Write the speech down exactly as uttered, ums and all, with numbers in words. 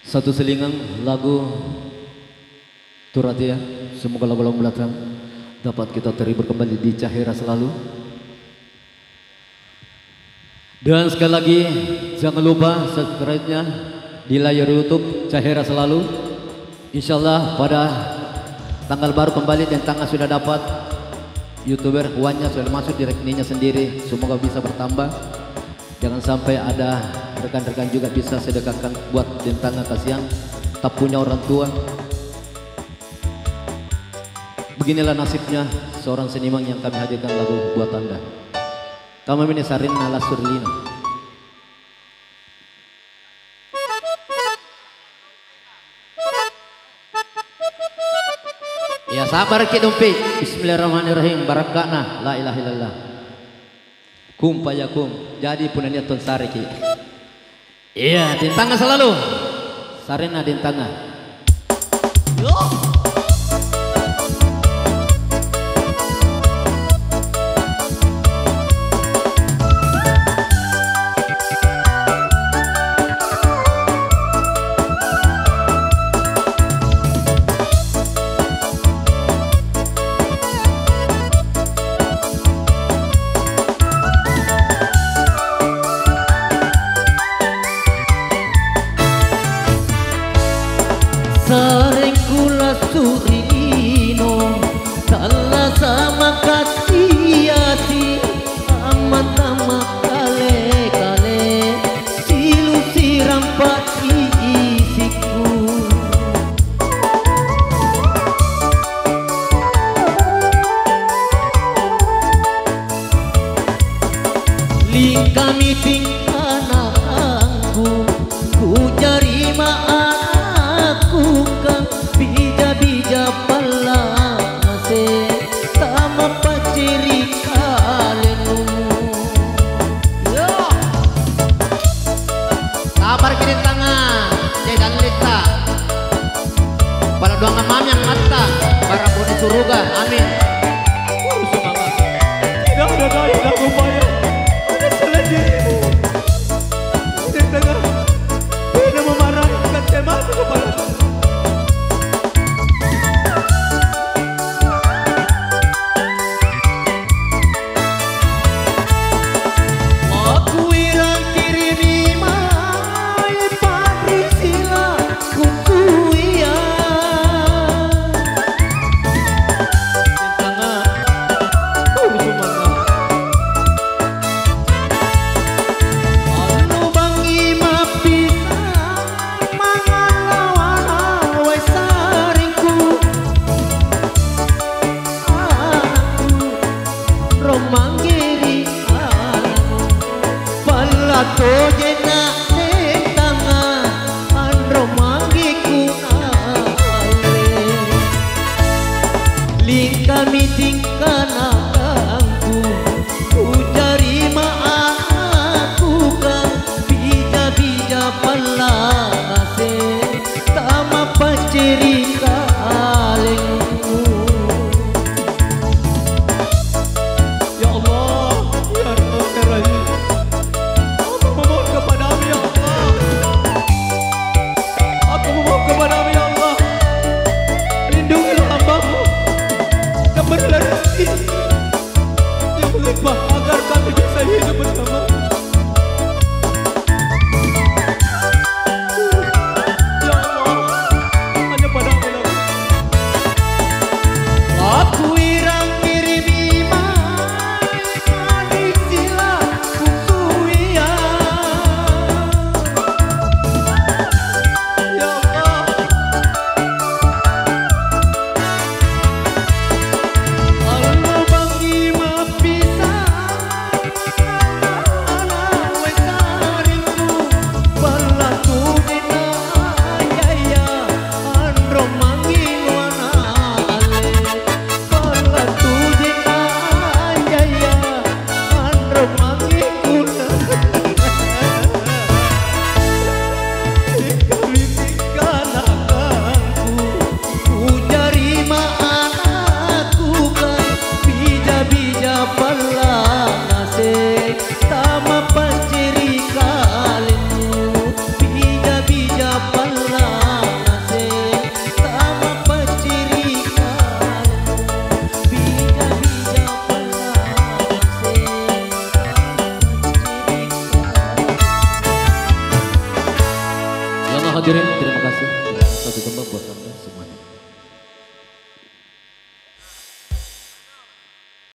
Satu selingan lagu Turatia, semoga lagu-lagu belakang dapat kita terhibur kembali di Cahera selalu. Dan sekali lagi, jangan lupa subscribe-nya di layar YouTube Cahera selalu. Insya Allah pada tanggal baru kembali Dentanga sudah dapat YouTuber, uangnya sudah masuk di rekeningnya sendiri. Semoga bisa bertambah. Jangan sampai ada rekan-rekan juga bisa sedekahkan buat Dentanga, kasihan tak punya orang tua. Beginilah nasibnya seorang seniman yang kami hadirkan lagu buat Anda. Kamma mene sarenna Lassurlino. Ya, sabaraki dong, Pi. Bismillahirrahmanirrahim. Barakka'na. La ilaha illallah. Kun fayakun. Jadi punna nia' tonsareki. Iya, Dentanga selalu. Sarenna Dentanga. Yo. Sarengku Lassurlino, tallasa' makasiasi, ammantang makkale-kale, silu sirampa isikku. Lingkami tingkana tangku, kujarima anakku kang bija-bija pallase, tamappaciri kalennu. Yo! Sabaraki Dentanga, jai dalle'ta. Pada doangang mami angkatta, barang bone suruga. Amin. Wow, semangat. Tidak ada daya dan upaya. Ada selain dirimu. Dentanga, tidak memarahi, bukan tema kepala. Makuirang kirimi mae Parisila kutuia. Anno bangngi mappisang mangang lawana wae saringku. Anakku, romanggeri anakmu, palla tojenna Dentanga, anro manggeku alle. Lingkami tingkana tangku, kujarima anakku kang bija-bija pallase. Tamappaciri kalennu. Ya Allah, ya Rahman ya Rahim. Aku memohon kepadamu, ya Allah. Aku memohon kepadamu, ya Allah. Lindungilah hambamu dan berilah rezeki yang melimpah agar kami bisa hidup bersama. Hadirin,